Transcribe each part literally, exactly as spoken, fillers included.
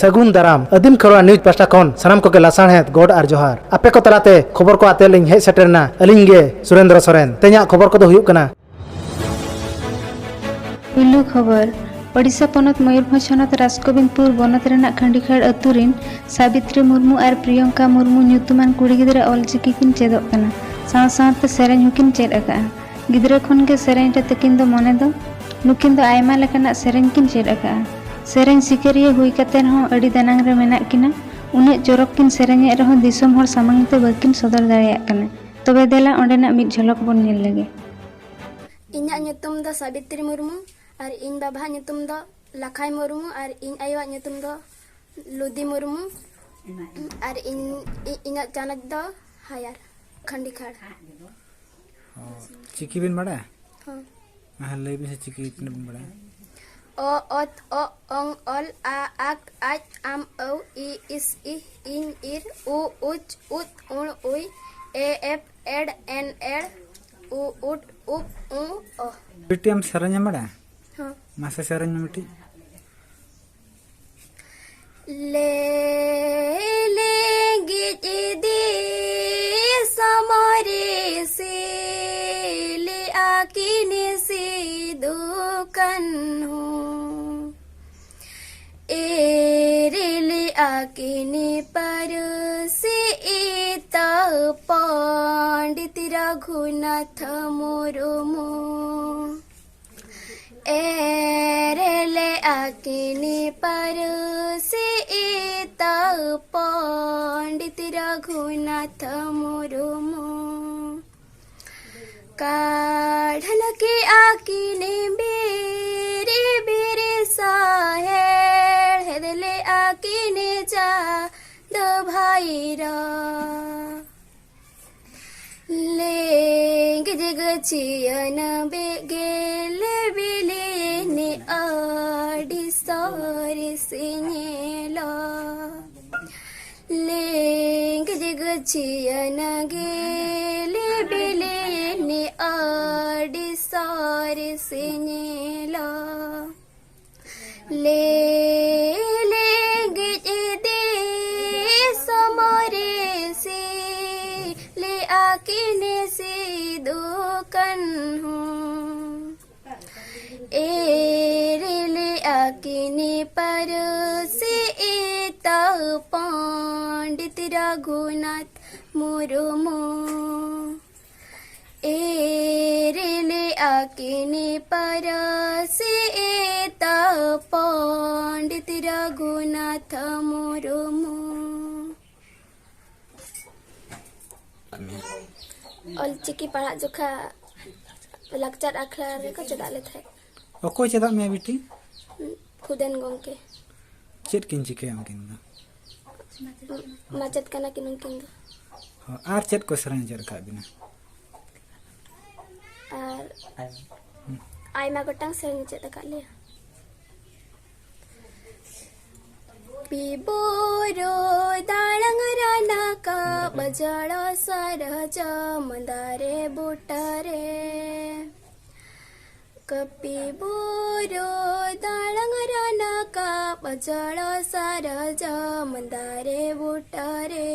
ᱥᱟᱹᱜᱩᱱ ᱫᱟᱨᱟᱢ᱾ ᱟᱹᱫᱤᱢ ᱠᱷᱮᱨᱣᱟᱲ ᱱᱤᱭᱩᱡᱽ ᱯᱟᱦᱴᱟ ᱠᱷᱚᱱ ᱥᱟᱱᱟᱢ ᱠᱚᱜᱮ ᱞᱟᱥᱟᱲᱦᱮᱫ ᱜᱚᱰ ᱟᱨ ᱡᱚᱦᱟᱨ᱾ ᱟᱯᱮ ᱠᱚ ᱛᱟᱞᱟᱛᱮ ᱠᱷᱚᱵᱚᱨ ᱠᱚ ᱟᱛᱮ ᱞᱤᱧ ᱦᱮᱡ ᱥᱮᱴᱮᱨ ᱮᱱᱟ ᱟᱹᱞᱤᱧ ᱜᱮ ᱥᱩᱨᱮᱱᱫᱨᱚ ᱥᱚᱨᱮᱱ᱾ ᱛᱮᱦᱮᱧᱟᱜ ᱠᱷᱚᱵᱚᱨ ᱠᱚᱫᱚ ᱦᱩᱭᱩᱜ ᱠᱟᱱᱟ᱾ ᱯᱩᱭᱞᱩ ᱠᱷᱚᱵᱚᱨ, ᱳᱰᱤᱥᱟ ᱯᱚᱱᱚᱛ ᱢᱚᱭᱩᱨᱵᱷᱚᱸᱡᱽ ᱦᱚᱱᱚᱛ ᱨᱟᱥᱜᱳᱵᱤᱱᱫᱯᱩᱨ ᱵᱚᱱᱚᱛ ᱨᱮᱱᱟᱜ ᱠᱷᱟᱸᱰᱤᱠᱷᱟᱲ ᱟᱹᱛᱩ ᱨᱤᱱ ᱥᱟᱵᱤᱛᱨᱤ ᱢᱩᱨᱢᱩ ᱟᱨ ᱯᱨᱤᱭᱚᱝᱠᱟ ᱢᱩᱨᱢᱩ ᱧᱩᱛᱩᱢᱟᱱ ᱠᱩᱲᱤ ᱜᱤᱫᱽᱨᱟᱹ ᱚᱞᱪᱤᱠᱤ ᱠᱤᱱ ᱪᱮᱫᱚᱜ ᱠᱟᱱᱟ, ᱥᱟᱶ ᱥᱟᱶᱛᱮ ᱥᱮᱨᱮᱧ ᱦᱚᱸᱠᱤᱱ ᱪᱮᱫ ᱟᱠᱟᱫᱼᱟ᱾ ᱜᱤᱫᱽᱨᱟᱹ ᱠᱷᱚᱱ ᱜᱮ ᱥᱮᱨᱮᱧ ᱨᱮ ᱛᱟᱹᱠᱤᱱ ᱫᱚ ᱢᱚᱱᱮ ᱫᱚ᱾ ᱱᱩᱠᱤᱱ ᱫᱚ ᱟᱭᱢᱟ ᱞᱮᱠᱟᱱᱟᱜ ᱥᱮᱨᱮᱧ ᱠᱤᱱ ᱪᱮᱫ ᱟᱠᱟᱫᱼᱟ᱾ ᱥᱮᱨᱮᱧ ᱥᱤᱠᱟᱹᱨᱤᱭᱟᱹ ᱦᱩᱭ ᱠᱟᱛᱮ ᱨᱮᱦᱚᱸ ᱟᱹᱰᱤ ᱫᱟᱱᱟᱝ ᱨᱮ ᱢᱮᱱᱟᱜ ᱠᱤᱱᱟ᱾ ᱩᱱᱟᱹᱜ ᱪᱚᱨᱚᱠ ᱠᱤᱱ ᱥᱮᱨᱮᱧᱮᱫ ᱨᱮᱦᱚᱸ ᱫᱤᱥᱚᱢ ᱦᱚᱲ ᱥᱟᱢᱟᱝ ᱛᱮ ᱵᱟᱹᱠᱤᱱ ᱥᱚᱫᱚᱨ ᱫᱟᱲᱮᱭᱟᱜ ᱠᱟᱱᱟ᱾ ᱛᱚᱵᱮ ᱫᱮᱞᱟ ᱚᱸᱰᱮᱱᱟᱜ ᱢᱤᱫ ᱡᱷᱚᱞᱚᱠ ᱵᱚᱱ ᱧᱮᱞ ᱞᱮᱜᱮ᱾ ᱤᱧᱟᱜ ᱧᱩᱛᱩᱢ ᱫᱚ ᱥᱟᱵᱤᱛᱨᱤ ᱢᱩᱨᱢᱩ ᱟᱨ ᱤᱧ ᱵᱟᱵᱟᱣᱟᱜ ᱧᱩᱛᱩᱢ ᱫᱚ ᱞᱟᱠᱷᱟᱭ ᱢᱩᱨᱢᱩ ᱟᱨ ᱤᱧ ᱟᱭᱳᱣᱟᱜ ᱧᱩᱛᱩᱢ ᱫᱚ ᱞᱩᱫᱤ ᱢᱩᱨᱢᱩ ᱟᱨ ᱤᱧ, ᱤ-, ᱤᱧᱟᱜ ᱪᱟᱱᱟᱪ ᱫᱚ ᱦᱟᱭᱟᱨ ᱠᱷᱟᱸᱰᱤᱠᱷᱟᱲ᱾ ᱚ, ᱪᱤᱠᱤ ᱵᱤᱱ ᱵᱟᱲᱟᱭᱟ? ᱦᱚᱸ᱾ ᱦᱮᱸ, ᱞᱟᱹᱭ ᱵᱤᱱ ᱥᱮ, ᱪᱤᱠᱤ ᱛᱤᱱᱟᱹᱜ ᱵᱤᱱ ᱵᱟᱲᱟᱭᱟ? ᱚ, ᱚᱛ, ᱚ, ᱚᱝ, ᱚᱞ, ᱟ, ᱟᱠ, ᱟᱡ, ᱟᱢ, ᱟᱹᱣ, ᱤ, ᱤᱥ, ᱤᱦ, ᱤᱧ, ᱤᱨ, ᱩ, ᱩᱪ, ᱩᱫ, ᱩᱬ, ᱩᱭ, ᱮ, ᱮᱯ, ᱮᱲ, ᱮᱱ, ᱮᱲ, ᱩ, ᱩᱴ, ᱩᱯ, ᱩ, ᱚ᱾ ᱵᱤᱴᱤ, ᱟᱢ ᱥᱮᱨᱮᱧ ᱮᱢ ᱵᱟᱲᱟᱭᱟ? ᱦᱚᱸ᱾ ᱢᱟᱥᱮ ᱥᱮᱨᱮᱧ ᱢᱮ ᱢᱤᱫᱴᱤᱡ᱾ ᱞᱮᱸᱜᱮᱡ ᱫᱤᱥᱚᱢ ᱨᱮ ᱥᱤᱞᱤ ᱟᱹᱠᱤᱱ ᱥᱤᱫᱩ ᱠᱟᱹᱱᱦᱩ᱾ ᱮᱨᱮᱞ ᱟᱹᱠᱤᱱ ᱯᱟᱹᱨᱥᱤ ᱤᱛᱟᱹ ᱯᱚᱸᱰᱤᱛ ᱨᱚᱜᱷᱩᱱᱟᱛᱷ ᱢᱩᱨᱢᱩ᱾ ᱮᱨᱮᱞ ᱟᱹᱠᱤᱱ ᱯᱟᱹᱨᱥᱤ ᱤᱛᱟᱹ ᱯᱚᱸᱰᱤᱛ ᱨᱚᱜᱷᱩᱱᱟᱛᱷ ᱢᱩᱨᱢᱩ᱾ ᱠᱟᱲᱦᱟᱱ ᱠᱮᱜᱼᱟ ᱠᱤᱱ ᱵᱤᱨ ᱵᱤᱨ ᱥᱟᱦᱮᱲ, ᱦᱮᱫ ᱞᱮᱜᱼᱟ ᱠᱤᱱ ᱪᱟᱸᱫᱚ ᱵᱷᱟᱭᱨᱟ᱾ ᱞᱮᱸᱜᱮᱡ ᱜᱟᱹᱪᱷᱤᱭᱟᱱ ᱵᱮᱜᱮ ᱞᱮ ᱵᱤᱞᱤ ᱱᱮ ᱟᱹᱰᱤ ᱥᱚᱨᱮᱥ ᱧᱮᱞᱚᱜ᱾ ᱞᱮᱸᱜᱮᱡ ᱜᱟᱹᱪᱷᱤᱭᱟᱱ ᱜᱮᱞᱮ ᱵᱤᱞᱤ ᱱᱮ ᱟᱹᱰᱤ ᱥᱚᱨᱮᱥ ᱧᱮᱞᱚᱜ᱾ ᱞᱮ, ᱞᱮᱸᱜᱮᱡ ᱟᱹᱠᱤᱱᱤ ᱯᱟᱹᱨᱥᱤ ᱤᱛᱟᱹ ᱯᱚᱱᱰᱤᱛ ᱨᱟᱹᱜᱷᱩᱱᱟᱛᱷ ᱢᱩᱨᱢᱩ᱾ ᱮᱨᱮᱞᱮ ᱟᱹᱠᱤᱱᱤ ᱯᱟᱹᱨᱥᱤ ᱤᱛᱟᱹ ᱯᱚᱱᱰᱤᱛ ᱨᱟᱹᱜᱷᱩᱱᱟᱛᱷ ᱢᱩᱨᱢᱩ᱾ ᱚᱞᱪᱤᱠᱤ ᱯᱟᱲᱦᱟᱜ ᱡᱚᱠᱷᱟ ᱞᱟᱠᱪᱟᱨ ᱟᱠᱷᱲᱟ ᱨᱮᱠᱚ ᱪᱮᱫᱟᱜ ᱞᱮ ᱛᱟᱦᱮᱸᱫ᱾ ᱚᱠᱚᱭ ᱪᱮᱫᱟᱜ ᱢᱮᱭᱟ ᱵᱤᱴᱤ? ᱠᱷᱩᱫᱟᱹᱱ ᱜᱚᱢᱠᱮ᱾ ᱪᱮᱫ ᱠᱤᱱ ᱪᱤᱠᱟᱹᱭᱟ ᱩᱱᱠᱤᱱ ᱫᱚ? ᱢᱟᱪᱮᱫ ᱠᱟᱱᱟ ᱠᱤᱱ ᱩᱱᱠᱤᱱ ᱫᱚ᱾ ᱦᱚᱸ, ᱟᱨ ᱪᱮᱫ ᱠᱚ ᱥᱮᱨᱮᱧ ᱪᱮᱫ ᱟᱠᱟᱫ ᱵᱤᱱᱟ? ᱟᱨ ᱟᱭᱢᱟ ᱜᱚᱴᱟᱝ ᱥᱮᱨᱮᱧ ᱪᱮᱫ ᱟᱠᱟᱫ ᱞᱮᱭᱟ᱾ ᱯᱤ ᱵᱩᱨᱩ ᱫᱟᱲᱟᱝ ᱨᱟᱱᱟᱠᱟᱵ ᱡᱚᱲᱚ ᱥᱟᱨᱡᱚᱢ ᱫᱟᱨᱮ ᱵᱩᱴᱟᱹᱨᱮ᱾ ᱠᱟᱹᱯᱤ ᱵᱩᱨᱩ ᱫᱟᱲᱟᱝ ᱨᱟᱱᱟᱠᱟᱵ ᱡᱚᱲᱚ ᱥᱟᱨᱡᱚᱢ ᱫᱟᱨᱮ ᱵᱩᱴᱟᱹᱨᱮ᱾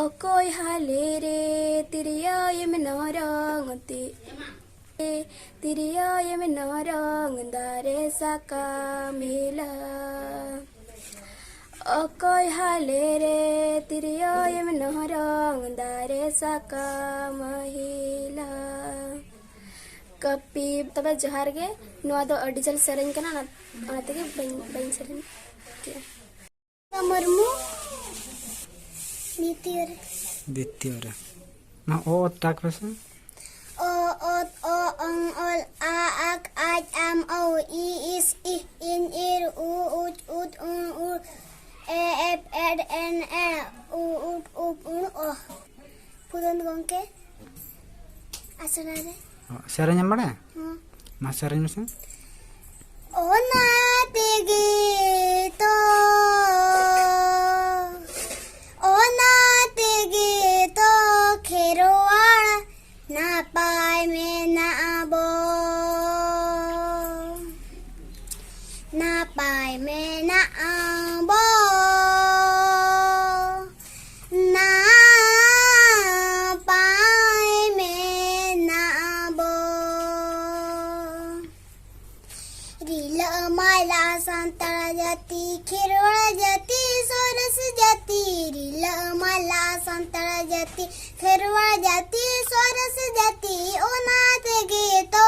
ᱚᱠᱚᱭ ᱦᱟᱞᱮ ᱨᱮ ᱛᱤᱨᱭᱳᱭᱮᱢ ᱱᱚᱨᱚᱝ ᱛᱤ ᱛᱤᱨᱭᱳᱭᱮᱢ ᱱᱚᱨᱚᱝ ᱫᱟᱨᱮ ᱥᱟᱠᱟᱢ ᱦᱤᱞᱟ᱾ ᱚᱠᱚᱭ ᱦᱟᱞᱮ ᱨᱮ ᱛᱤᱨᱭᱳᱭᱮᱢ ᱱᱚᱨᱚᱝ ᱫᱟᱨᱮ ᱥᱟᱠᱟᱢ ᱦᱤᱞᱟ᱾ ᱠᱟᱹᱯᱤ, ᱛᱚᱵᱮ ᱡᱚᱦᱟᱨ ᱜᱮ᱾ ᱱᱚᱣᱟ ᱫᱚ ᱟᱹᱰᱤ ᱡᱷᱟᱹᱞ ᱥᱮᱨᱮᱧ ᱠᱟᱱᱟ, ᱚᱱᱟ, ᱚᱱᱟ ᱛᱮᱜᱮ ᱵᱟᱹᱧ, ᱵᱟᱹᱧ ᱥᱮᱨᱮᱧ ᱠᱮᱜᱼᱟ᱾ ᱢᱩᱨᱢᱩ, ᱫᱤᱛᱤᱭᱚ ᱨᱮ᱾ ᱫᱤᱛᱤᱭᱚ ᱨᱮ᱾ ᱢᱟ ᱚ ᱚᱛ ᱴᱟᱠ ᱯᱮᱥᱮ᱾ ᱚ, ᱚᱛ, ᱚ, ᱚᱝ, ᱚᱞ, ᱟ, ᱟᱠ, ᱟᱡ, ᱟᱢ, ᱚ, ᱤ, ᱤᱥ, ᱤᱦ, ᱤᱧ, ᱤᱨ, ᱩ, ᱩᱪ, ᱩᱫ, ᱩᱸ, ᱩᱲ, ᱮ, ᱮᱯ, ᱮᱰ, ᱮᱱ, ᱮᱲ, ᱩ, ᱩᱴ, ᱩᱯ, ᱩᱲ, ᱚ᱾ ᱯᱩᱨᱚᱱ ᱜᱚᱢᱠᱮ ᱟᱥᱲᱟ ᱨᱮ᱾ ᱚ, ᱥᱮᱨᱮᱧ ᱮᱢ ᱵᱟᱲᱟᱭᱟ? ᱦᱚᱸ᱾ ᱢᱟ ᱥᱮᱨᱮᱧ ᱢᱮᱥᱮ᱾ ᱚᱱᱟ ᱛᱮᱜᱮ ᱛᱚ, ᱚᱱᱟ ᱛᱮᱜᱮ ᱛᱚ ᱠᱷᱮᱨᱣᱟᱲ ᱱᱟᱯᱟᱭ ᱢᱮᱱᱟᱜ ᱵᱚ, ᱱᱟᱯᱟᱭ ᱢᱮᱱᱟᱜ ᱵᱚ, ᱱᱟᱯᱟᱭ ᱢᱮᱱᱟᱜ ᱵᱚ᱾ ᱢᱟᱞᱟ ᱥᱟᱱᱛᱟᱲ ᱡᱟᱹᱛᱤ, ᱠᱷᱮᱨᱣᱟᱲ ᱡᱟᱹᱛᱤ, ᱥᱚᱨᱮᱥ ᱡᱟᱹᱛᱤ, ᱨᱤᱞᱟᱹ ᱢᱟᱞᱟ ᱥᱟᱱᱛᱟᱲ ᱡᱟᱹᱛᱤ, ᱠᱷᱮᱨᱣᱟᱲ ᱡᱟᱹᱛᱤ, ᱥᱚᱨᱮᱥ ᱡᱟᱹᱛᱤ, ᱚᱱᱟ ᱛᱮᱜᱮ ᱛᱚ,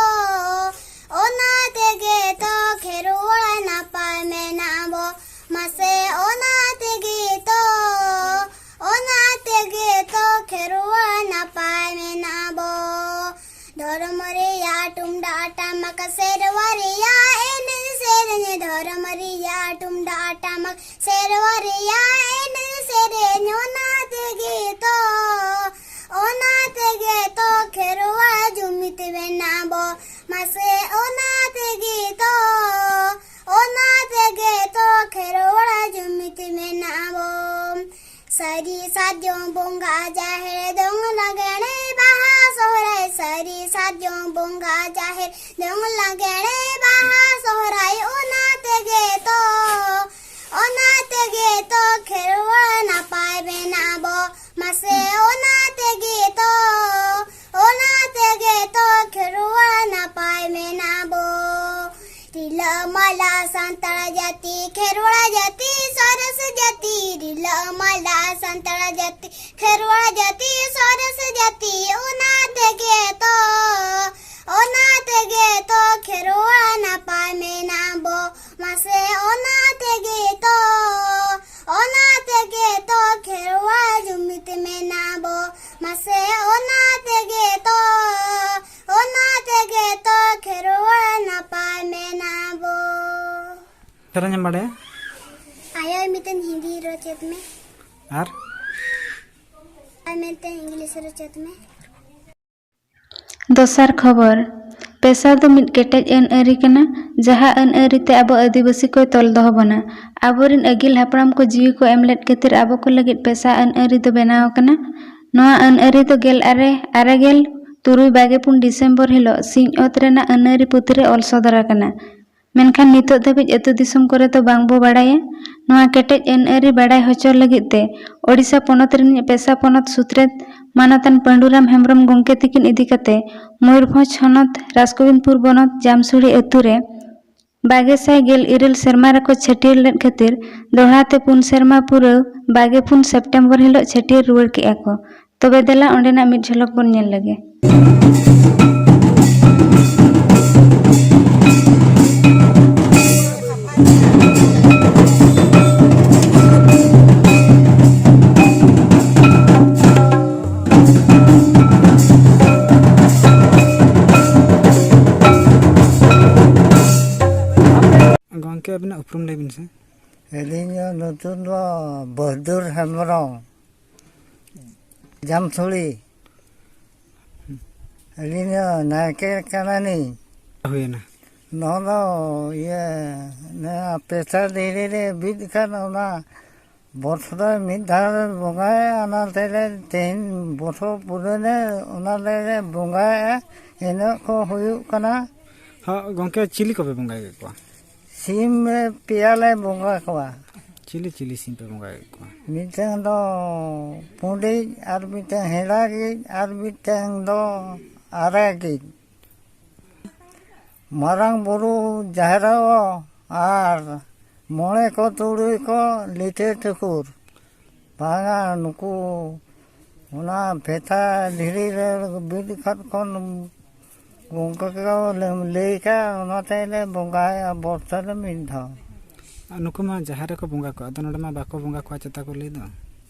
ᱚᱱᱟ ᱛᱮᱜᱮ ᱛᱚ ᱠᱷᱮᱨᱣᱟᱲ ᱱᱟᱯᱟᱭ ᱢᱮᱱᱟᱜ ᱵᱚ, ᱢᱟᱥᱮ ᱚᱱᱟ ᱛᱮᱜᱮ ᱛᱚ, ᱚᱱᱟ ᱛᱮᱜᱮ ᱛᱚ ᱠᱷᱮᱨᱣᱟᱲ ᱱᱟᱯᱟᱭ ᱢᱮᱱᱟᱜ ᱵᱚ᱾ ᱫᱷᱚᱨᱚᱢ ᱨᱮᱭᱟᱜ ᱛᱩᱢᱫᱟᱜ ᱴᱟᱢᱟᱠ, ᱥᱮᱨᱣᱟ ᱨᱮᱭᱟᱜ ᱮᱱᱮᱡ ᱥᱮᱨᱮᱧ, ᱫᱷᱚᱨᱚᱢ ᱨᱮᱭᱟᱜ ᱛᱩᱢᱫᱟᱜ ᱴᱟᱢᱟᱠ, ᱥᱮᱨᱣᱟ ᱨᱮᱭᱟᱜ ᱮᱱᱮᱡ ᱥᱮᱨᱮᱧ, ᱚᱱᱟ ᱛᱮᱜᱮ ᱛᱚ, ᱚᱱᱟ ᱛᱮᱜᱮ ᱛᱚ ᱠᱷᱮᱨᱣᱟᱲ ᱡᱩᱢᱤᱫ ᱢᱮᱱᱟᱜ ᱵᱚ, ᱢᱟᱥᱮ ᱚᱱᱟ ᱛᱮᱜᱮ ᱛᱚ, ᱚᱱᱟ ᱛᱮᱜᱮ ᱛᱚ ᱠᱷᱮᱨᱣᱟᱲ ᱡᱩᱢᱤᱫ ᱢᱮᱱᱟᱜ ᱵᱚ᱾ ᱥᱟᱹᱨᱤ ᱥᱟᱨᱡᱚᱢ ᱵᱚᱸᱜᱟ ᱡᱟᱦᱮᱨ, ᱫᱚᱝ ᱞᱟᱜᱽᱬᱮ ᱵᱟᱦᱟ ᱥᱚᱦᱨᱟᱭ, ᱥᱟᱹᱨᱤ ᱥᱟᱨᱡᱚᱢ ᱵᱚᱸᱜᱟ ᱡᱟᱦᱮᱨ, ᱫᱚᱝ ᱞᱟᱜᱽᱬᱮ ᱵᱟᱦᱟ ᱥᱚᱦᱨᱟᱭ, ᱚᱱᱟ ᱛᱮᱜᱮ ᱛᱚ, ᱚᱱᱟ ᱛᱮᱜᱮ ᱛᱚ ᱠᱷᱮᱨᱣᱟᱲ ᱱᱟᱯᱟᱭ ᱢᱮᱱᱟᱜ ᱵᱚ, ᱢᱟᱥᱮ ᱚᱱᱟ ᱛᱮᱜᱮ ᱛᱚ, ᱚᱱᱟ ᱛᱮᱜᱮ ᱛᱚ ᱠᱷᱮᱨᱣᱟᱲ ᱱᱟᱯᱟᱭ ᱢᱮᱱᱟᱜ ᱵᱚ᱾ ᱨᱤᱞᱟᱹ ᱢᱟᱞᱟ ᱥᱟᱱᱛᱟᱲ ᱡᱟᱹᱛᱤ, ᱠᱷᱮᱨᱣᱟᱲ ᱡᱟᱹᱛᱤ, ᱥᱚᱨᱮᱥ ᱡᱟᱹᱛᱤ, ᱨᱤᱞᱟᱹ ᱢᱟᱞᱟ ᱥᱟᱱᱛᱟᱲ ᱡᱟᱹᱛᱤ, ᱠᱷᱮᱨᱣᱟᱲ ᱡᱟᱹᱛᱤ, ᱥᱚᱨᱮᱥ ᱡᱟᱹᱛᱤ, ᱚᱱᱟ ᱛᱮᱜᱮ ᱛᱚ, ᱚᱱᱟ ᱛᱮᱜᱮ ᱛᱚ ᱠᱷᱮᱨᱣᱟᱲ ᱱᱟᱯᱟᱭ ᱢᱮᱱᱟᱜ ᱵᱚ, ᱢᱟᱥᱮ ᱚᱱᱟ ᱛᱮᱜᱮ ᱛᱚ, ᱚᱱᱟ ᱛᱮᱜᱮ ᱛᱚ ᱠᱷᱮᱨᱣᱟᱲ ᱡᱩᱢᱤᱫ ᱢᱮᱱᱟᱜ ᱵᱚ, ᱢᱟᱥᱮ ᱚᱱᱟ ᱛᱮᱜᱮ ᱛᱚ, ᱚᱱᱟ ᱛᱮᱜᱮ ᱛᱚ ᱠᱷᱮᱨᱣᱟᱲ ᱱᱟᱯᱟᱭ ᱢᱮᱱᱟᱜ ᱵᱚ᱾ ᱥᱮᱨᱮᱧ ᱮᱢ ᱵᱟᱲᱟᱭᱟ? ᱟᱭᱳᱭ ᱢᱤᱛᱟᱹᱧ ᱦᱤᱱᱫᱤ ᱨᱚᱪᱮᱫ ᱢᱮ᱾ ᱟᱨ? ᱟᱭ ᱢᱮᱱᱛᱮ ᱤᱝᱞᱤᱥ ᱨᱚᱪᱮᱫ ᱢᱮ᱾ ᱫᱚᱥᱟᱨ ᱠᱷᱚᱵᱚᱨ, ᱯᱮᱥᱟ ᱫᱚ ᱢᱤᱫ ᱠᱮᱴᱮᱡ ᱟᱹᱱ ᱟᱹᱨᱤ ᱠᱟᱱᱟ, ᱡᱟᱦᱟᱸ ᱟᱹᱱ ᱟᱹᱨᱤ ᱛᱮ ᱟᱵᱚ ᱟᱹᱫᱤᱵᱟᱹᱥᱤ ᱠᱚᱭ ᱛᱚᱞ ᱫᱚᱦᱚ ᱵᱚᱱᱟ᱾ ᱟᱵᱚᱨᱮᱱ ᱟᱹᱜᱤᱞ ᱦᱟᱯᱲᱟᱢ ᱠᱚ ᱡᱤᱣᱤ ᱠᱚ ᱮᱢ ᱞᱮᱫ ᱠᱷᱟᱹᱛᱤᱨ ᱟᱵᱚ ᱠᱚ ᱞᱟᱹᱜᱤᱫ ᱯᱮᱥᱟ ᱟᱹᱱ ᱟᱹᱨᱤ ᱫᱚ ᱵᱮᱱᱟᱣ ᱟᱠᱟᱱᱟ᱾ ᱱᱚᱣᱟ ᱟᱹᱱ ᱟᱹᱨᱤ ᱫᱚ ᱜᱮᱞ ᱟᱨᱮ ᱟᱨᱮ ᱜᱮᱞ ᱛᱩᱨᱩᱭ ᱵᱟᱜᱮ ᱯᱩᱱ ᱰᱤᱥᱮᱢᱵᱚᱨ ᱦᱤᱞᱚᱜ ᱥᱤᱧᱚᱛ ᱨᱮᱱᱟᱜ ᱟᱹᱱ ᱟᱹᱨᱤ ᱯᱩᱛᱷᱤ ᱨᱮ ᱚᱞ ᱥᱚᱫᱚᱨ ᱟᱠᱟᱱᱟ᱾ ᱢᱮᱱᱠᱷᱟᱱ ᱱᱤᱛᱚᱜ ᱫᱷᱟᱹᱵᱤᱡ ᱟᱹᱛᱩ ᱫᱤᱥᱚᱢ ᱠᱚᱨᱮ ᱫᱚ ᱵᱟᱝ ᱵᱚ ᱵᱟᱲᱟᱭᱟ᱾ ᱱᱚᱣᱟ ᱠᱮᱴᱮᱡ ᱟᱹᱱ ᱟᱹᱨᱤ ᱵᱟᱲᱟᱭ ᱦᱚᱪᱚ ᱞᱟᱹᱜᱤᱫ ᱛᱮ ᱳᱰᱤᱥᱟ ᱯᱚᱱᱚᱛ ᱨᱤᱱᱤᱡ ᱯᱮᱥᱟ ᱯᱚᱱᱚᱛ ᱥᱩᱛᱨᱮᱛ ᱢᱟᱱᱚᱛᱟᱱ ᱯᱟᱹᱰᱩᱨᱟᱢ ᱦᱮᱢᱵᱨᱚᱢ ᱜᱚᱢᱠᱮ ᱛᱤᱠᱤᱱ ᱤᱫᱤ ᱠᱟᱛᱮ ᱢᱚᱭᱩᱨᱵᱷᱚᱸᱡᱽ ᱦᱚᱱᱚᱛ ᱨᱟᱡᱽᱜᱳᱵᱤᱱᱫᱯᱩᱨ ᱵᱚᱱᱚᱛ ᱡᱟᱢᱥᱩᱲᱤ ᱟᱹᱛᱩ ᱨᱮ ᱵᱟᱜᱮ ᱥᱟᱭ ᱜᱮᱞ ᱤᱨᱟᱹᱞ ᱥᱮᱨᱢᱟ ᱨᱮᱠᱚ ᱪᱷᱟᱹᱴᱭᱟᱹᱨ ᱞᱮᱫ ᱠᱷᱟᱹᱛᱤᱨ ᱫᱚᱦᱲᱟ ᱛᱮ ᱯᱩᱱ ᱥᱮᱨᱢᱟ ᱯᱩᱨᱟᱹᱣ ᱵᱟᱜᱮ ᱯᱩᱱ ᱥᱮᱯᱴᱮᱢᱵᱚᱨ ᱦᱤᱞᱚᱜ ᱪᱷᱟᱹᱴᱭᱟᱹᱨ ᱨᱩᱣᱟᱹᱲ ᱠᱮᱫᱼᱟ ᱠᱚ᱾ ᱛᱚᱵᱮ ᱫᱮᱞᱟ ᱚᱸᱰᱮᱱᱟᱜ ᱢᱤᱫ ᱡᱷᱚᱞᱚᱠ ᱵᱚᱱ ᱧᱮᱞ ᱞᱮᱜᱮ᱾ ᱜᱚᱢᱠᱮ, ᱟᱹᱵᱤᱱᱟᱜ ᱩᱯᱨᱩᱢ ᱞᱟᱹᱭ ᱵᱤᱱ ᱥᱮ᱾ ᱟᱹᱞᱤᱧᱟᱜ ᱧᱩᱛᱩᱢ ᱫᱚ ᱵᱟᱦᱟᱫᱩᱨ ᱦᱮᱢᱵᱨᱚᱢ, ᱡᱟᱢᱛᱷᱩᱲᱤ᱾ ᱟᱹᱞᱤᱧ ᱫᱚ ᱱᱟᱭᱠᱮ ᱠᱟᱱᱟᱞᱤᱧ᱾ ᱦᱩᱭᱮᱱᱟ᱾ ᱱᱚᱣᱟ ᱫᱚ ᱤᱭᱟᱹ, ᱱᱚᱣᱟ ᱯᱮᱥᱟ ᱫᱷᱤᱨᱤ ᱨᱮ ᱵᱤᱫ ᱟᱠᱟᱱ ᱚᱱᱟ ᱵᱚᱪᱷᱚᱨ ᱨᱮ ᱢᱤᱫ ᱫᱷᱟᱣ ᱞᱮ ᱵᱚᱸᱜᱟᱭᱟ, ᱚᱱᱟ ᱛᱮᱞᱮ ᱛᱮᱦᱮᱧ ᱵᱚᱪᱷᱚᱨ ᱯᱩᱨᱟᱹᱣ ᱞᱮ, ᱚᱱᱟ ᱞᱮ ᱵᱚᱸᱜᱟᱭᱟ᱾ ᱤᱱᱟᱹᱜ ᱠᱚ ᱦᱩᱭᱩᱜ ᱠᱟᱱᱟ᱾ ᱦᱚᱸ, ᱜᱚᱢᱠᱮ, ᱪᱤᱞᱤ ᱠᱚᱯᱮ ᱵᱚᱸᱜᱟᱭᱮᱫ ᱠᱚᱣᱟ? ᱥᱤᱢ ᱨᱮ ᱯᱮᱭᱟ ᱞᱮ ᱵᱚᱸᱜᱟ ᱠᱚᱣᱟ᱾ ᱪᱤᱞᱤ ᱪᱤᱞᱤ ᱥᱤᱢ ᱯᱮ ᱵᱚᱸᱜᱟᱭᱮᱫ ᱠᱚᱣᱟ? ᱢᱤᱫᱴᱟᱝ ᱫᱚ ᱯᱩᱸᱰᱤᱡ, ᱟᱨ ᱢᱤᱫᱴᱟᱝ ᱦᱮᱲᱟᱜᱤᱡ, ᱟᱨ ᱢᱤᱫᱴᱟᱝ ᱫᱚ ᱟᱨᱟᱜᱤᱡ᱾ ᱢᱟᱨᱟᱝ ᱵᱩᱨᱩ, ᱡᱟᱦᱮᱨ ᱟᱭᱳ ᱟᱨ ᱢᱚᱬᱮ ᱠᱚ ᱛᱩᱨᱩᱭ ᱠᱚ ᱞᱤᱴᱟᱹ ᱴᱷᱟᱹᱠᱩᱨ᱾ ᱵᱟᱝᱟ, ᱱᱩᱠᱩ ᱚᱱᱟ ᱯᱮᱥᱟ ᱫᱷᱤᱨᱤ ᱨᱮ ᱵᱤᱫ ᱟᱠᱟᱫ ᱠᱷᱚᱱ ᱚᱱᱠᱟ ᱠᱚ ᱞᱟᱹᱭ ᱟᱠᱟᱫ, ᱚᱱᱟᱛᱮ ᱞᱮ ᱵᱚᱸᱜᱟᱭᱟ ᱵᱚᱨᱥᱟ ᱨᱮ ᱢᱤᱫ ᱫᱷᱟᱣ᱾ ᱟᱨ ᱱᱩᱠᱩ ᱢᱟ ᱡᱟᱦᱮᱨ ᱨᱮᱠᱚ ᱵᱚᱸᱜᱟ ᱠᱚᱣᱟ, ᱟᱫᱚ ᱱᱚᱰᱮ ᱢᱟ ᱵᱟᱠᱚ ᱵᱚᱸᱜᱟ ᱠᱚᱣᱟ ᱪᱮᱛᱟ ᱠᱚ ᱞᱟᱹᱭ ᱫᱚ?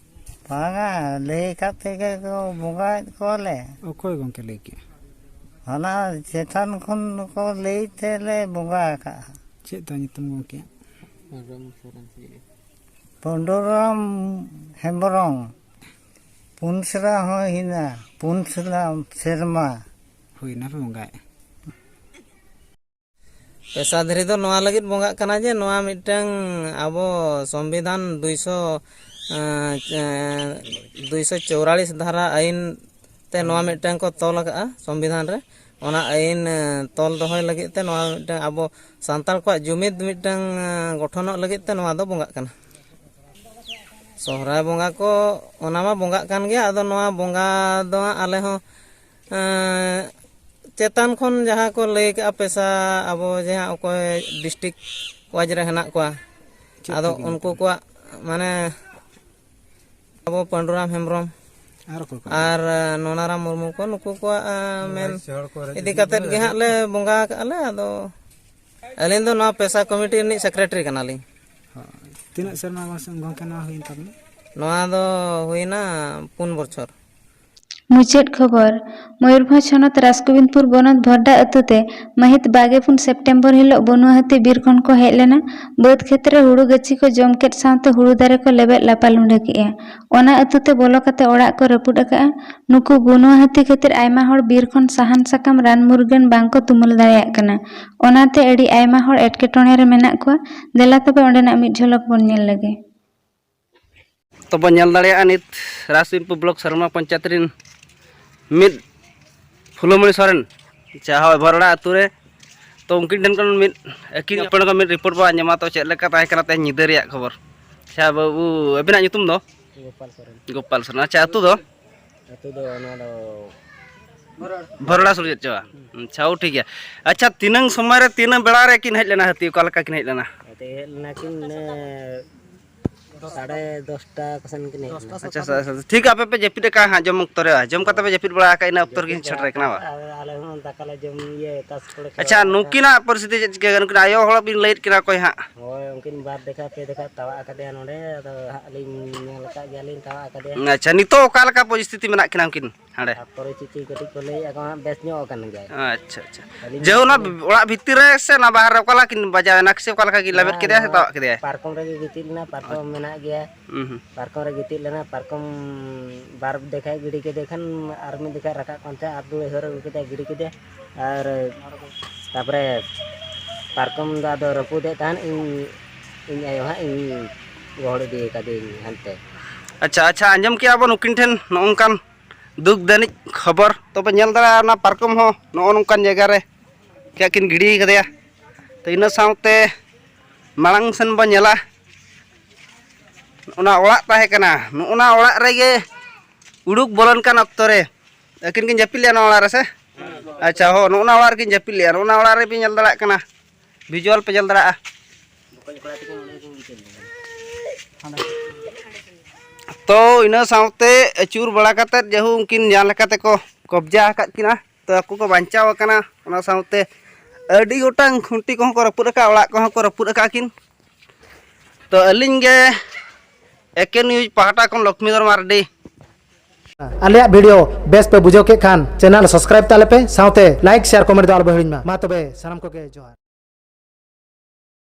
ᱵᱟᱝᱟ, ᱞᱟᱹᱭ ᱟᱠᱟᱫ ᱛᱮᱜᱮ ᱠᱚ ᱵᱚᱸᱜᱟᱭᱮᱫ ᱠᱚᱣᱟᱞᱮ᱾ ᱚᱠᱚᱭ ᱜᱚᱢᱠᱮ ᱞᱟᱹᱭ ᱠᱮᱜᱼᱟ? ᱦᱟᱱᱟ ᱪᱮᱛᱟᱱ ᱠᱷᱚᱱ ᱠᱚ ᱞᱟᱹᱭ ᱛᱮᱞᱮ ᱵᱚᱸᱜᱟ ᱟᱠᱟᱫᱼᱟ᱾ ᱪᱮᱫ ᱛᱟᱭ ᱧᱩᱛᱩᱢ ᱜᱚᱢᱠᱮ? ᱯᱟᱹᱰᱩᱨᱟᱢ ᱦᱮᱢᱵᱨᱚᱢ᱾ ᱯᱩᱱ ᱥᱮᱨᱟ ᱦᱚᱸ ᱦᱩᱭᱱᱟ, ᱯᱩᱱ ᱥᱮᱨᱟ ᱥᱮᱨᱢᱟ᱾ ᱦᱩᱭᱱᱟ ᱯᱮ ᱵᱚᱸᱜᱟᱭᱮᱫ᱾ ᱯᱮᱥᱟ ᱫᱷᱤᱨᱤ ᱫᱚ ᱱᱚᱣᱟ ᱞᱟᱹᱜᱤᱫ ᱵᱚᱸᱜᱟᱜ ᱠᱟᱱᱟ ᱡᱮ ᱱᱚᱣᱟ ᱢᱤᱫᱴᱟᱝ ᱟᱵᱚ ᱥᱚᱝᱵᱤᱫᱷᱟᱱ ᱫᱩᱭᱥᱚ, ᱮᱸ, ᱮᱸ, ᱫᱩᱭᱥᱚ ᱪᱩᱣᱟᱞᱤᱥ ᱫᱷᱟᱨᱟ ᱟᱹᱭᱤᱱ ᱛᱮ ᱱᱚᱣᱟ ᱢᱤᱫᱴᱟᱝ ᱠᱚ ᱛᱚᱞ ᱟᱠᱟᱫᱼᱟ ᱥᱚᱝᱵᱤᱫᱷᱟᱱ ᱨᱮ᱾ ᱚᱱᱟ ᱟᱹᱭᱤᱱ, ᱮᱸ, ᱛᱚᱞ ᱫᱚᱦᱚᱭ ᱞᱟᱹᱜᱤᱫ ᱛᱮ ᱱᱚᱣᱟ ᱢᱤᱫᱴᱟᱝ ᱟᱵᱚ ᱥᱟᱱᱛᱟᱲ ᱠᱚᱣᱟᱜ ᱡᱩᱢᱤᱫ ᱢᱤᱫᱴᱟᱝ, ᱮᱸ, ᱜᱚᱴᱷᱚᱱᱚᱜ ᱞᱟᱹᱜᱤᱫ ᱛᱮ ᱱᱚᱣᱟ ᱫᱚ ᱵᱚᱸᱜᱟᱜ ᱠᱟᱱᱟ᱾ ᱥᱚᱦᱨᱟᱭ ᱵᱚᱸᱜᱟ ᱠᱚ, ᱚᱱᱟ ᱢᱟ ᱵᱚᱸᱜᱟᱜ ᱠᱟᱱ ᱜᱮᱭᱟ᱾ ᱟᱫᱚ ᱱᱚᱣᱟ ᱵᱚᱸᱜᱟ ᱫᱚ ᱦᱟᱸᱜ ᱟᱞᱮ ᱦᱚᱸ, ᱮᱸ, ᱪᱮᱛᱟᱱ ᱠᱷᱚᱱ ᱡᱟᱦᱟᱸ ᱠᱚ ᱞᱟᱹᱭ ᱠᱟᱜᱼᱟ ᱯᱮᱥᱟ, ᱟᱵᱚ ᱡᱟᱦᱟᱸ ᱚᱠᱚᱭ ᱰᱤᱥᱴᱨᱤᱠᱴ ᱣᱟᱭᱤᱡᱽ ᱨᱮ ᱦᱮᱱᱟᱜ ᱠᱚᱣᱟ, ᱪᱮᱫ ᱟᱫᱚ ᱠᱚ ᱢᱮᱱ ᱩᱱᱠᱩ ᱠᱟᱜᱼᱟ? ᱠᱚᱣᱟᱜ ᱢᱟᱱᱮ ᱟᱵᱚ ᱯᱟᱹᱱᱰᱩᱨᱟᱢ ᱦᱮᱢᱵᱨᱚᱢ ᱟᱨ ᱚᱠᱚᱭ ᱠᱚ? ᱟᱨ ᱱᱚᱱᱟᱨᱟᱢ ᱢᱩᱨᱢᱩ ᱠᱚ, ᱱᱩᱠᱩ ᱠᱚᱣᱟᱜ ᱢᱮᱱ ᱤᱫᱤ ᱠᱟᱛᱮᱫ ᱜᱮ ᱦᱟᱸᱜ ᱞᱮ ᱵᱚᱸᱜᱟ ᱟᱠᱟᱜᱼᱟ ᱞᱮ᱾ ᱟᱫᱚ ᱟᱹᱞᱤᱧ ᱫᱚ ᱱᱚᱣᱟ ᱯᱮᱥᱟ ᱠᱚᱢᱤᱴᱤ ᱨᱤᱱᱤᱡ ᱥᱮᱠᱨᱮᱴᱟᱨᱤ ᱠᱟᱱᱟᱞᱤᱧ᱾ ᱦᱳᱭ᱾ ᱛᱤᱱᱟᱹᱜ ᱥᱮᱨᱢᱟ ᱜᱚᱝᱠᱮ ᱱᱚᱣᱟ ᱦᱩᱭᱮᱱ ᱛᱟᱵᱤᱱᱟ? ᱱᱚᱣᱟ ᱫᱚ ᱦᱩᱭᱱᱟ ᱯᱩᱱ ᱵᱚᱪᱷᱚᱨ᱾ ᱢᱩᱪᱟᱹᱫ ᱠᱷᱚᱵᱚᱨ, ᱢᱚᱭᱩᱨᱵᱷᱚᱸᱡᱽ ᱦᱚᱱᱚᱛ ᱨᱟᱥᱠᱚᱵᱤᱱᱫᱯᱩᱨ ᱵᱚᱱᱚᱛ ᱵᱷᱚᱨᱰᱟ ᱟᱹᱛᱩ ᱛᱮ ᱢᱟᱹᱦᱤᱛ ᱵᱟᱜᱮ ᱯᱩᱱ ᱥᱮᱯᱴᱮᱢᱵᱚᱨ ᱦᱤᱞᱚᱜ ᱵᱩᱱᱩᱣᱟ ᱦᱟᱹᱛᱤ ᱵᱤᱨ ᱠᱷᱚᱱ ᱠᱚ ᱦᱮᱡ ᱞᱮᱱᱟ᱾ ᱵᱟᱹᱫᱽ ᱠᱷᱮᱛ ᱨᱮ ᱦᱩᱲᱩ ᱜᱟᱹᱪᱷᱤ ᱠᱚ ᱡᱚᱢ ᱠᱮᱫ ᱥᱟᱶᱛᱮ ᱦᱩᱲᱩ ᱫᱟᱨᱮ ᱠᱚ ᱞᱮᱵᱮᱫ ᱞᱟᱯᱟ ᱞᱩᱸᱰᱟᱹ ᱠᱮᱜᱼᱟ᱾ ᱚᱱᱟ ᱟᱹᱛᱩ ᱛᱮ ᱵᱚᱞᱚ ᱠᱟᱛᱮ ᱚᱲᱟᱜ ᱠᱚ ᱨᱟᱹᱯᱩᱫ ᱟᱠᱟᱜᱼᱟ᱾ ᱱᱩᱠᱩ ᱵᱩᱱᱩᱣᱟ ᱦᱟᱹᱛᱤ ᱠᱷᱟᱹᱛᱤᱨ ᱟᱭᱢᱟ ᱦᱚᱲ ᱵᱤᱨ ᱠᱷᱚᱱ ᱥᱟᱦᱟᱱ ᱥᱟᱠᱟᱢ ᱨᱟᱱ ᱢᱩᱨᱜᱟᱹᱱ ᱵᱟᱝ ᱠᱚ ᱛᱩᱢᱟᱹᱞ ᱫᱟᱲᱮᱭᱟᱜ ᱠᱟᱱᱟ᱾ ᱚᱱᱟᱛᱮ ᱟᱹᱰᱤ ᱟᱭᱢᱟ ᱦᱚᱲ ᱮᱴᱠᱮᱴᱚᱬᱮ ᱨᱮ ᱢᱮᱱᱟᱜ ᱠᱚᱣᱟ᱾ ᱫᱮᱞᱟ ᱛᱚᱵᱮ ᱚᱸᱰᱮᱱᱟᱜ ᱢᱤᱫ ᱡᱷᱚᱞᱚᱠ ᱵᱚᱱ ᱧᱮᱞ ᱞᱮᱜᱮ᱾ ᱛᱚᱵᱚ ᱧᱮᱞ ᱫᱟᱲᱮᱭᱟᱜᱼᱟ ᱱᱤᱛ ᱨᱟᱥᱵᱤᱱᱯᱩᱨ ᱵᱞᱚᱠ ᱥᱟᱨᱢᱟ ᱯᱚᱧᱪᱟᱭᱮᱛ ᱨᱤᱱ ᱢᱤᱫ ᱯᱷᱩᱞᱚᱢᱚᱬᱤ ᱥᱚᱨᱮᱱ, ᱟᱪᱪᱷᱟ, ᱦᱳᱭ, ᱵᱷᱚᱨᱚᱲᱟ ᱟᱹᱛᱩ ᱨᱮ᱾ ᱛᱚ ᱩᱱᱠᱤᱱ ᱴᱷᱮᱱ ᱠᱷᱚᱱ ᱢᱤᱫ ᱟᱹᱠᱤᱱ ᱦᱚᱯᱚᱱ ᱠᱷᱚᱱ ᱢᱤᱫ ᱨᱤᱯᱳᱨᱴ ᱵᱚ ᱟᱸᱡᱚᱢᱟ, ᱛᱚ ᱪᱮᱫ ᱞᱮᱠᱟ ᱛᱟᱦᱮᱸ ᱠᱟᱱᱟ ᱛᱮᱦᱮᱧ ᱧᱤᱫᱟᱹ ᱨᱮᱭᱟᱜ ᱠᱷᱚᱵᱚᱨ᱾ ᱟᱪᱪᱷᱟ ᱵᱟᱹᱵᱩ, ᱟᱹᱵᱤᱱᱟᱜ ᱧᱩᱛᱩᱢ ᱫᱚ? ᱜᱳᱯᱟᱞ ᱥᱚᱨᱮᱱ᱾ ᱜᱳᱯᱟᱞ ᱥᱚᱨᱮᱱ᱾ ᱟᱪᱪᱷᱟ, ᱟᱹᱛᱩ ᱫᱚ? ᱟᱹᱛᱩ ᱫᱚ ᱱᱚᱣᱟ ᱫᱚ ᱵᱷᱚᱨᱚᱲᱟ ᱥᱩᱨ ᱪᱮᱫ ᱪᱚ? ᱦᱩᱸ᱾ ᱟᱪᱪᱷᱟ, ᱳ, ᱴᱷᱤᱠ ᱜᱮᱭᱟ᱾ ᱟᱪᱪᱷᱟ, ᱛᱤᱱᱟᱹᱝ ᱥᱚᱢᱚᱭ ᱨᱮ ᱛᱤᱱᱟᱹᱝ ᱵᱮᱲᱟ ᱨᱮ ᱠᱤᱱ ᱦᱮᱡ ᱞᱮᱱᱟ ᱦᱟᱹᱛᱤ? ᱚᱠᱟ ᱞᱮᱠᱟ ᱠᱤᱱ ᱦᱮᱡ ᱞᱮᱱᱟ? ᱦᱟᱹᱛᱤ ᱦᱮᱡ ᱞᱮᱱᱟ ᱠᱤᱱ ᱤᱱᱟᱹ ᱥᱟᱲᱮ ᱫᱚᱥᱴᱟ ᱠᱚᱥᱮᱱ ᱠᱤᱱ ᱦᱮᱡ ᱞᱮᱱᱟ᱾ ᱟᱪᱪᱷᱟ, ᱥᱟᱲᱮ ᱥᱟᱛ᱾ ᱴᱷᱤᱠ, ᱟᱯᱮ ᱯᱮ ᱡᱟᱹᱯᱤᱫ ᱟᱠᱟᱫᱼᱟ ᱦᱟᱸᱜ, ᱡᱚᱢ ᱚᱠᱛᱚ ᱨᱮ, ᱡᱚᱢ ᱠᱟᱛᱮ ᱯᱮ ᱡᱟᱹᱯᱤᱫ ᱵᱟᱲᱟ ᱟᱠᱟᱫ, ᱤᱱᱟᱹ ᱚᱠᱛᱚ ᱨᱮ ᱠᱤᱱ ᱡᱟᱹᱯᱤᱫ ᱥᱮᱴᱮᱨ ᱵᱟᱲᱟ ᱠᱟᱱᱟ ᱵᱟ? ᱟᱠᱟᱫ, ᱟᱨ ᱟᱞᱮ ᱦᱚᱸ ᱫᱟᱠᱟ ᱞᱮ ᱡᱚᱢ, ᱤᱭᱟᱹ, ᱛᱟᱥ ᱠᱚᱞᱮ ᱠᱷᱮᱞ ᱟᱪᱪᱷᱟ, ᱵᱟᱲᱟ ᱠᱮᱫᱟ᱾ ᱱᱩᱠᱤᱱᱟᱜ ᱯᱚᱨᱤᱥᱛᱷᱤᱛᱤ ᱪᱮᱫ ᱪᱤᱠᱟᱹ ᱠᱟᱱᱟ? ᱱᱩᱠᱤᱱ ᱟᱭᱳ ᱦᱚᱲ ᱵᱤᱱ ᱞᱟᱹᱭᱮᱫ ᱠᱤᱱᱟ ᱚᱠᱚᱭ ᱦᱟᱸᱜ? ᱦᱳᱭ, ᱩᱱᱠᱤᱱ ᱵᱟᱨ ᱫᱮᱠᱷᱟ ᱯᱮ ᱫᱮᱠᱷᱟ ᱛᱟᱣᱟᱜ ᱟᱠᱟᱫᱮᱭᱟ ᱱᱚᱰᱮ, ᱟᱫᱚ ᱦᱟᱸᱜ ᱞᱤᱧ ᱧᱮᱞ ᱟᱠᱟᱫ ᱜᱮᱭᱟᱞᱤᱧ ᱛᱟᱣᱟᱜ ᱟᱠᱟᱫᱮᱭᱟ᱾ ᱟᱪᱪᱷᱟ, ᱱᱤᱛᱚᱜ ᱚᱠᱟ ᱞᱮᱠᱟ ᱯᱚᱨᱤᱥᱛᱷᱤᱛᱤ ᱢᱮᱱᱟᱜ ᱠᱤᱱᱟ ᱩᱱᱠᱤᱱ ᱦᱟᱸᱰᱮ? ᱟᱨ ᱯᱚᱨᱤᱥᱛᱷᱤᱛᱤ ᱠᱟᱹᱴᱤᱡ ᱠᱚ ᱞᱟᱹᱭᱮᱫᱼᱟ ᱠᱚ ᱦᱟᱸᱜ ᱵᱮᱥ ᱧᱚᱜ ᱟᱠᱟᱱ ᱜᱮᱭᱟᱭ᱾ ᱟᱪᱪᱷᱟ, ᱟᱪᱪᱷᱟ᱾ ᱟᱹᱞᱤᱧ ᱡᱮ ᱚᱱᱟ ᱫᱚ ᱚᱲᱟᱜ ᱵᱷᱤᱛᱤᱨ ᱨᱮ ᱥᱮ ᱚᱱᱟ ᱵᱟᱦᱨᱮ ᱚᱠᱟ ᱞᱮᱠᱟ ᱠᱤᱱ ᱵᱟᱡᱟᱣ ᱮᱱᱟ ᱥᱮ ᱚᱠᱟ ᱞᱮᱠᱟ ᱠᱤᱱ ᱞᱮᱵᱮᱫ ᱠᱮᱫᱮᱭᱟ ᱥᱮ ᱱᱚᱣᱟ ᱛᱟᱣᱟᱜ ᱠᱮᱫᱮᱭᱟᱭ? ᱯᱟᱨᱠᱚᱢ ᱨᱮᱜᱮ ᱜᱤᱛᱤᱡ ᱞᱮᱱᱟ, ᱯᱟᱨᱠᱚᱢ ᱟᱪᱪᱷᱟ᱾ ᱢᱮᱱᱟᱜ ᱜᱮᱭᱟ᱾ ᱦᱩᱸ, ᱦᱩᱸ᱾ ᱯᱟᱨᱠᱚᱢ ᱨᱮ ᱜᱤᱛᱤᱡ ᱞᱮᱱᱟ, ᱯᱟᱨᱠᱚᱢ ᱵᱟᱨ ᱫᱮᱠᱷᱟ ᱜᱤᱰᱤ ᱠᱮᱫᱮ ᱠᱷᱟᱱ ᱟᱨ ᱢᱤᱫ ᱫᱮᱠᱷᱟ ᱨᱟᱠᱟᱵ ᱠᱟᱱ ᱛᱟᱦᱮᱸᱫ, ᱟᱨ ᱫᱩ ᱦᱟᱹᱨ ᱟᱹᱜᱩ ᱠᱮᱫᱟ, ᱜᱤᱰᱤ ᱠᱮᱫᱟ᱾ ᱟᱨ ᱛᱟᱯᱚᱨᱮ ᱯᱟᱨᱠᱚᱢ ᱫᱚ ᱟᱫᱚ ᱨᱟᱹᱯᱩᱫᱮᱫ ᱛᱟᱦᱮᱱ, ᱤᱧ, ᱤᱧ ᱟᱭᱳ ᱦᱟᱸᱜ ᱤᱧ ᱜᱚᱦᱚᱲ ᱤᱫᱤ ᱠᱟᱫᱮᱭᱟᱹᱧ ᱦᱟᱱᱛᱮ᱾ ᱟᱪᱪᱷᱟ, ᱟᱪᱪᱷᱟ, ᱟᱸᱡᱚᱢ ᱠᱮᱜᱼᱟ ᱵᱚᱱ ᱱᱩᱠᱤᱱ ᱴᱷᱮᱱ ᱱᱚᱜᱼᱚ ᱱᱚᱝᱠᱟᱱ ᱫᱩᱠ ᱫᱟᱹᱱᱤᱡ ᱠᱷᱚᱵᱚᱨ᱾ ᱛᱚᱵᱮ ᱧᱮᱞ ᱫᱟᱲᱮᱭᱟᱜᱼᱟ, ᱚᱱᱟ ᱯᱟᱨᱠᱚᱢ ᱦᱚᱸ ᱱᱚᱜᱼᱚ ᱱᱚᱝᱠᱟᱱ ᱡᱟᱭᱜᱟ ᱨᱮ ᱠᱮᱫ ᱠᱤᱱ ᱜᱤᱰᱤ ᱠᱟᱫᱮᱭᱟ᱾ ᱛᱚ ᱤᱱᱟᱹ ᱥᱟᱶᱛᱮ ᱢᱟᱲᱟᱝ ᱥᱮᱱ ᱵᱚᱱ ᱧᱮᱞᱟ, ᱚᱱᱟ ᱚᱲᱟᱜ ᱛᱟᱦᱮᱸ ᱠᱟᱱᱟ, ᱱᱚᱜᱼᱚ ᱱᱟ ᱚᱲᱟᱜ ᱨᱮᱜᱮ ᱩᱰᱩᱠ ᱵᱚᱞᱚᱱ ᱠᱟᱱ ᱚᱠᱛᱚ ᱨᱮ ᱟᱹᱠᱤᱱ ᱠᱤᱱ ᱡᱟᱹᱯᱤᱫ ᱞᱮᱫᱼᱟ ᱱᱚᱣᱟ ᱚᱲᱟᱜ ᱨᱮ ᱥᱮ? ᱟᱪᱪᱷᱟ, ᱦᱚᱸ, ᱱᱚᱜᱼᱚ ᱱᱟ ᱚᱲᱟᱜ ᱨᱮᱠᱤᱱ ᱡᱟᱹᱯᱤᱫ ᱞᱮᱜᱼᱟ᱾ ᱱᱚᱜᱼᱚ ᱱᱟ ᱚᱲᱟᱜ ᱨᱮᱵᱤᱱ ᱧᱮᱞ ᱫᱟᱲᱮᱭᱟᱜ ᱠᱟᱱᱟ, ᱵᱷᱤᱡᱩᱣᱟᱞ ᱯᱮ ᱧᱮᱞ ᱫᱟᱲᱮᱭᱟᱜᱼᱟ᱾ ᱛᱚ ᱤᱱᱟᱹ ᱥᱟᱶᱛᱮ ᱟᱹᱪᱩᱨ ᱵᱟᱲᱟ ᱠᱟᱛᱮᱫ ᱡᱟᱹᱦᱩ ᱩᱱᱠᱤᱱ ᱡᱟᱦᱟᱸ ᱞᱮᱠᱟ ᱛᱮᱠᱚ ᱠᱚᱵᱽᱡᱟ ᱟᱠᱟᱫ ᱠᱤᱱᱟ, ᱛᱚ ᱟᱠᱚ ᱠᱚ ᱵᱟᱧᱪᱟᱣ ᱟᱠᱟᱱᱟ᱾ ᱚᱱᱟ ᱥᱟᱶᱛᱮ ᱟᱹᱰᱤ ᱜᱚᱴᱟᱝ ᱠᱷᱩᱱᱴᱤ ᱠᱚᱦᱚᱸ ᱠᱚ ᱨᱟᱹᱯᱩᱫ ᱟᱠᱟᱫᱼᱟ, ᱚᱲᱟᱜ ᱠᱚᱦᱚᱸ ᱠᱚ ᱨᱟᱹᱯᱩᱫ ᱟᱠᱟᱫ ᱠᱤᱱ᱾ ᱛᱚ ᱟᱹᱞᱤᱧ ᱜᱮ ᱮᱠᱮᱱ ᱱᱤᱭᱩᱡᱽ ᱯᱟᱦᱴᱟ ᱠᱷᱚᱱ ᱞᱚᱠᱷᱢᱤᱫᱷᱚᱨ ᱢᱟᱨᱰᱤ᱾ ᱟᱞᱮᱭᱟᱜ ᱵᱷᱤᱰᱤᱭᱳ ᱵᱮᱥ ᱯᱮ ᱵᱩᱡᱷᱟᱹᱣ ᱠᱮᱫ ᱠᱷᱟᱱ ᱪᱮᱱᱮᱞ ᱥᱟᱵᱥᱠᱨᱟᱭᱤᱵ ᱛᱟᱞᱮ ᱯᱮ, ᱥᱟᱶᱛᱮ ᱞᱟᱭᱤᱠ, ᱥᱮᱭᱟᱨ, ᱠᱚᱢᱮᱱᱴ ᱫᱚ ᱟᱞᱚ ᱯᱮ ᱦᱤᱲᱤᱧ ᱢᱟ᱾ ᱢᱟ ᱛᱚᱵᱮ ᱥᱟᱱᱟᱢ ᱠᱚᱜᱮ ᱡᱚᱦᱟᱨ᱾